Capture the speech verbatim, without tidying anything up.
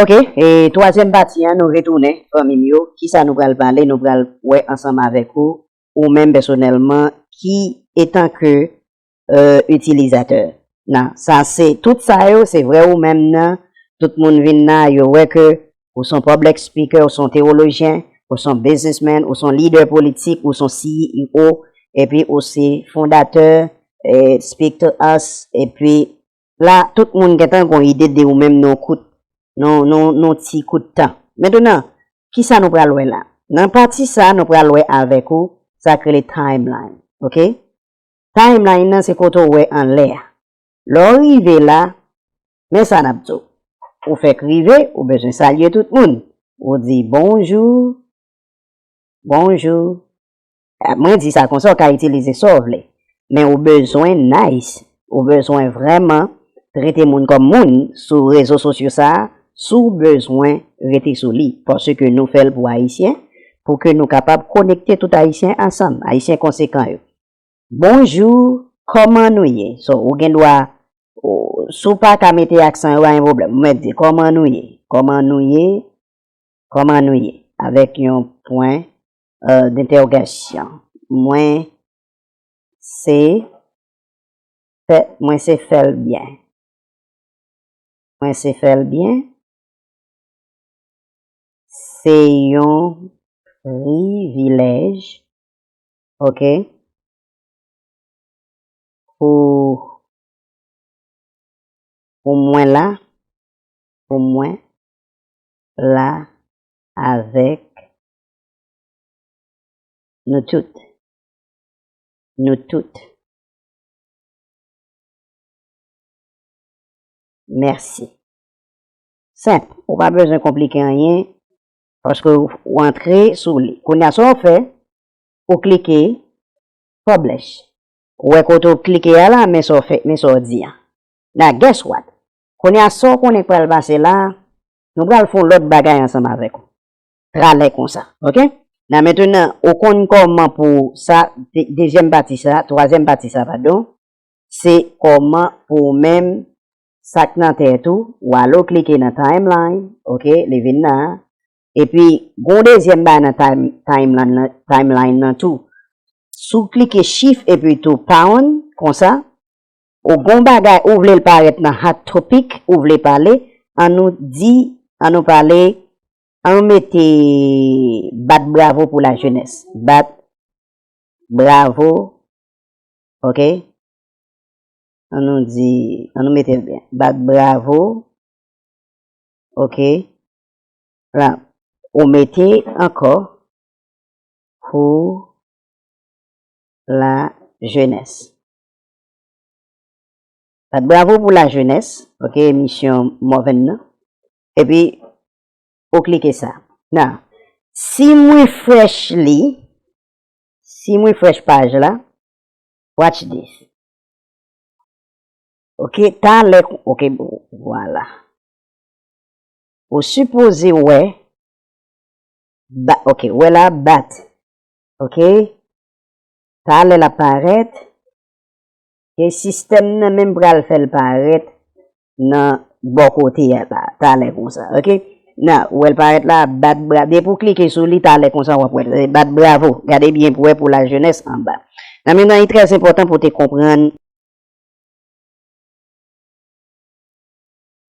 Ok, e twazyèm pati a, nou retounen, fanmi m yo. Kisa nou pral pale? Nou pral wè ansanm avèk ou, ou menm pèsonèlman, ki etanke euh, itilizatè. Nan, sa se, tout sa yo, se vre ou menm nan, tout moun vin la, yo wè ke ou se yon public speaker, ou se yon tewolojyen, ou se yon businessman, ou se yon lidè politik, ou se yon C E O, epi ou se fondatè, eh, Speak to Us, epi la, tout moun gentan gon ide de ou menm nan yon kout, nan, nan, nan ti kout tan. Mentnan, kisa nou pral wè la? Nan pati sa, nou pral wè avèk ou, sa k rele timeline, ok? Timeline nan se kote w wè anlè a. Lè w rive la, men sa n ap di w. Ou fèk rive, ou bezwen salye tout moun. Ou di bonjou, bonjou. Ah, mwen di sa konsa, w ka itilize sa w vle. Men ou bezwen nice. Ou bezwen vrèman trete moun kòm moun sou rezo sosyo sa a, si w bezwen rete sou li. Paske nou fè l pou Ayisyen, pou ke nou kapab konekte tout Ayisyen ansanm, Ayisyen konsekan yo. Bonjou, kòman nou ye? So, ou gen dwa, ou, si w pa ka mete aksan yo, pa gen pwoblèm. Ou mèt di, kòman nou ye? Kòman nou ye? Kòman nou ye? Avèk yon pwen, euh, dentèwogasyon. Mwen se fè, mwen se fè l byen. Mwen se fè l byen. Se yon privilèj, ok, pou, pou mwen la, pou mwen la avèk nou tout. Nou tout. Mèsi. Senp. Ou pa bezwen konplike anyen, paske w, w antre sou li. Kounye a, sa w fè, ou klike publish. Ou wè kote w klike a la, men sa w fè, men sa w di a. Now, guess what? Kounye a, sa w konnen k pral pase la, nou pral fè yon lòt bagay ansanm avèk ou. Tralè konsa, ok? Nan mentnan, ou konn kòman pou sa, de-, dezyèm pati sa, twazyèm pati sa, padon, se kòman pou ou menm, sa k nan tèt ou, w ale w klike nan timeline, ok, li vin la, epi gon dezyèm bagay nan time, timeline nan, timeline nan tou. Si w klike shift epi tou pound, konsa, ou gon bagay ou vle l parèt nan hot topic, ou vle pale, an nou di, an nou pale, an nou mete bat bravo pou la jeunesse. Bat bravo, ok? An nou di, an nou mete l byen. Bat bravo, ok? La, ou mete ankò pou la jeunesse. Bat bravo pou la jeunesse, ok, emisyon Morvan nan. Epi, ou klike sa. Now, si m refresh li, si m refresh paj la, watch this. Ok, talè, ok, vwala. Ou sipoze wè, ba, ok, wè la bat. Ok, talè l ap parèt. Ok, sistèm nan menm pral fè l parèt nan bò kote a, ta, talè konsa. Ok, nan, ou wè l parèt la, bat bra, depi w klike sou li, talè konsa w ap wè l, bat bravo. Gade byen pou wè pou la jeunesse anba. Nan, mentnan, li trè enpòtan pou te konprann